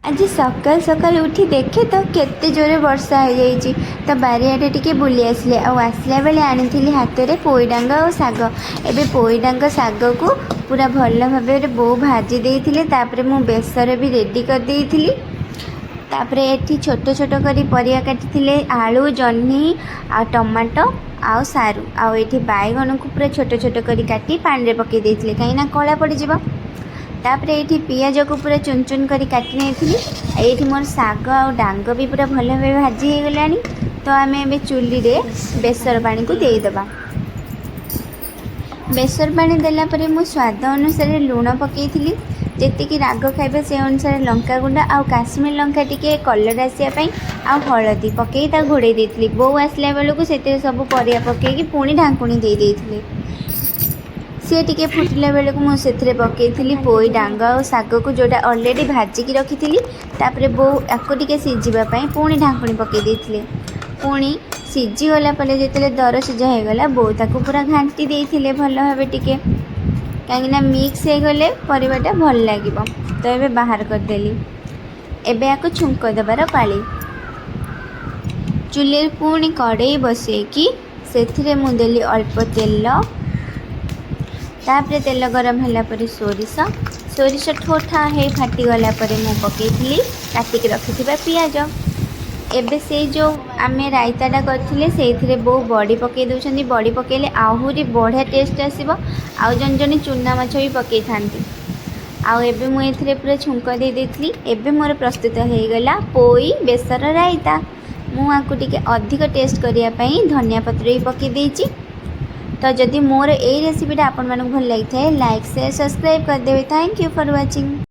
ଆଜି ସକାଳୁ ସକାଳୁ ଉଠି ଦେଖେ ତ କେତେ ଜୋରେ ବର୍ଷା ହେଇଯାଇଛି। ତ ବାରିଆଡ଼େ ଟିକେ ବୁଲି ଆସିଲେ ଆଉ ଆସିଲା ବେଳେ ଆଣିଥିଲି ହାତରେ ପୋଇଡାଙ୍ଗ ଆଉ ଶାଗ। ଏବେ ପୋଇଡାଙ୍ଗ ଶାଗକୁ ପୁରା ଭଲ ଭାବରେ ବୋଉ ଭାଜି ଦେଇଥିଲେ। ତାପରେ ମୁଁ ବେସର ବି ରେଡ଼ି କରିଦେଇଥିଲି। ତାପରେ ଏଠି ଛୋଟ ଛୋଟ କରି ପରିବା କାଟିଥିଲେ, ଆଳୁ, ଜହ୍ନି ଆଉ ଟମାଟୋ ଆଉ ସାରୁ। ଆଉ ଏଠି ବାଇଗଣକୁ ପୁରା ଛୋଟ ଛୋଟ କରି କାଟି ପାଣିରେ ପକାଇ ଦେଇଥିଲେ, କାହିଁକିନା କଳା ପଡ଼ିଯିବ। ତାପରେ ଏଇଠି ପିଆଜକୁ ପୁରା ଚୁନ ଚୁନ କରି କାଟି ନେଇଥିଲି। ଏଇଠି ମୋର ଶାଗ ଆଉ ଡାଙ୍ଗ ବି ପୁରା ଭଲ ଭାବେ ଭାଜି ହେଇଗଲାଣି। ତ ଆମେ ଏବେ ଚୁଲିରେ ବେସର ପାଣିକୁ ଦେଇଦେବା। ବେସର ପାଣି ଦେଲା ପରେ ମୁଁ ସ୍ୱାଦ ଅନୁସାରେ ଲୁଣ ପକାଇଥିଲି। ଯେତିକି ରାଗ ଖାଇବେ ସେ ଅନୁସାରେ ଲଙ୍କା ଗୁଣ୍ଡ ଆଉ କାଶ୍ମୀର ଲଙ୍କା ଟିକେ କଲର୍ ଆସିବା ପାଇଁ ଆଉ ହଳଦୀ ପକାଇ ତାକୁ ଘୋଡ଼େଇ ଦେଇଥିଲି। ବୋଉ ଆସିଲା ବେଳକୁ ସେଥିରେ ସବୁ ପରିବା ପକାଇକି ପୁଣି ଢାଙ୍କୁଣୀ ଦେଇ ଦେଇଥିଲି। ସିଏ ଟିକେ ଫୁଟିଲା ବେଳକୁ ମୁଁ ସେଥିରେ ପକାଇଥିଲି ପୋଇ ଡାଙ୍ଗ ଆଉ ଶାଗକୁ, ଯେଉଁଟା ଅଲରେଡ଼ି ଭାଜିକି ରଖିଥିଲି। ତାପରେ ବୋଉ ଆକୁ ଟିକେ ସିଝିବା ପାଇଁ ପୁଣି ଢାଙ୍କୁଣୀ ପକାଇ ଦେଇଥିଲେ। ପୁଣି ସିଝିଗଲା ପରେ, ଯେତେବେଳେ ଦର ସିଝା ହେଇଗଲା, ବୋଉ ତାକୁ ପୁରା ଘାଣ୍ଟି ଦେଇଥିଲେ ଭଲ ଭାବେ ଟିକେ, କାହିଁକିନା ମିକ୍ସ ହେଇଗଲେ ପରିବାଟା ଭଲ ଲାଗିବ। ତ ଏବେ ବାହାର କରିଦେଲି। ଏବେ ଆକୁ ଛୁଙ୍କ ଦେବାର ପାଳି। ଚୁଲିରେ ପୁଣି କଡ଼େଇ ବସେଇକି ସେଥିରେ ମୁଁ ଦେଲି ଅଳ୍ପ ତେଲ। ତାପରେ ତେଲ ଗରମ ହେଲା ପରେ ସୋରିଷ। ସୋରିଷ ଠୋ ଠା ହେଇ ଫାଟିଗଲା ପରେ ମୁଁ ପକାଇଥିଲି କାଟିକି ରଖିଥିବା ପିଆଜ। ଏବେ ସେଇ ଯେଉଁ ଆମେ ରାଇତାଟା କରିଥିଲେ, ସେଇଥିରେ ବୋଉ ବଡ଼ି ପକାଇ ଦେଉଛନ୍ତି। ବଡ଼ି ପକାଇଲେ ଆହୁରି ବଢ଼ିଆ ଟେଷ୍ଟ ଆସିବ। ଆଉ ଜଣେ ଜଣେ ଚୁନା ମାଛ ବି ପକାଇଥାନ୍ତି। ଆଉ ଏବେ ମୁଁ ଏଥିରେ ପୁରା ଛୁଙ୍କ ଦେଇ ଦେଇଥିଲି। ଏବେ ମୋର ପ୍ରସ୍ତୁତ ହେଇଗଲା ପୋଇ ବେସର ରାଇତା। ମୁଁ ଆକୁ ଟିକେ ଅଧିକ ଟେଷ୍ଟ କରିବା ପାଇଁ ଧନିଆ ପତ୍ର ବି ପକାଇ ଦେଇଛି। ତ ଯଦି ମୋର ଏଇ ରେସିପିଟା ଆପଣମାନଙ୍କୁ ଭଲ ଲାଗିଥାଏ, ଲାଇକ୍, ସେୟାର, ସବସ୍କ୍ରାଇବ୍ କରିଦେବେ। Thank you for watching.